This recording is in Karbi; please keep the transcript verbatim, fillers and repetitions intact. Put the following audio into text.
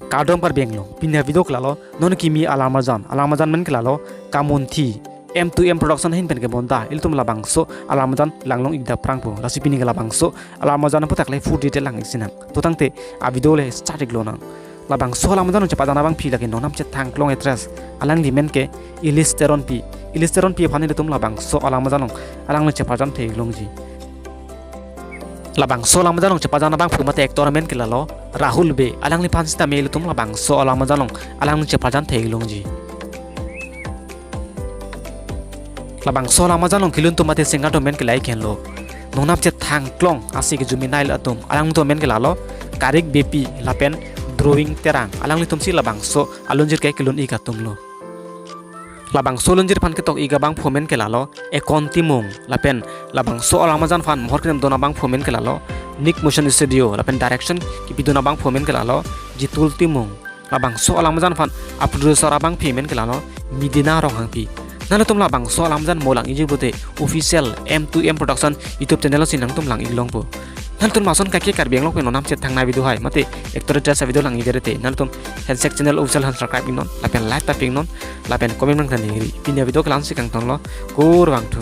Kardom Karbi Anglong, pini avideo ke lalo, non kimi alam arjan, alam arjan amen ke lalo, Kamunthi, M two M Production ahin pen kebonta, ilitum labangso alam arjan langlong-ik daprang po, lasi pini ke labangso alam arjan aphuthak le full detail lang-ik sinang. To tangte, avideo le start-ik lonang. Labangso alam arjan along chepajan abangpi lake non nam chethang klong actress, alangli amen ke Ilis Teronpi, Ilis Teronpi aphan ilitum labangso alam arjan along, alangli chepajan the-ik longji. Labangso alam arjan along chepajan abangphu mate actor amen ke lalo Rahul Bey, alangliphan sitame ilitum labangso alam arjan along alangli chepajan the-ik longji. Labangso alam arjan along kelun atum mate singer atum amen ke lahei henlo. Non nam chethang klong asi ke juvenile atum, alanglitum amen ke lalo Karik Beypi lapen Drawing Terang, alanglitum si labangso alunjir ke kelun-ik atum lo. Labangso alunjir aphan ketok-ik abangphu amen ke lalo Ekon Timung, lapen labangso alam arjan aphan mohor kedam dun abangphu amen ke lalo Nick Motion Studio, lapen direction kepidun abangphu amen ke lalo Jitul Timung. Labangso alam arjan aphan a-producer abangpi amen ke lalo Midina Ronghangpi. Nanglitum labangso alam arjan mo lang-ikji pute official M two M Production YouTube channel si nangtum lang-ik longpo. Nanglitum lason kaike Karbi Anglong pen non nam chethang nai video hai mate actor actress avideo lang-ik dere te, nanglitum Handshake channel official aphan subscribe-ik non, lapen like ta pi-ik non, lapen comment nang than-ik ri. Pini avideo ke la-an si kangtonlo, kurvangthu.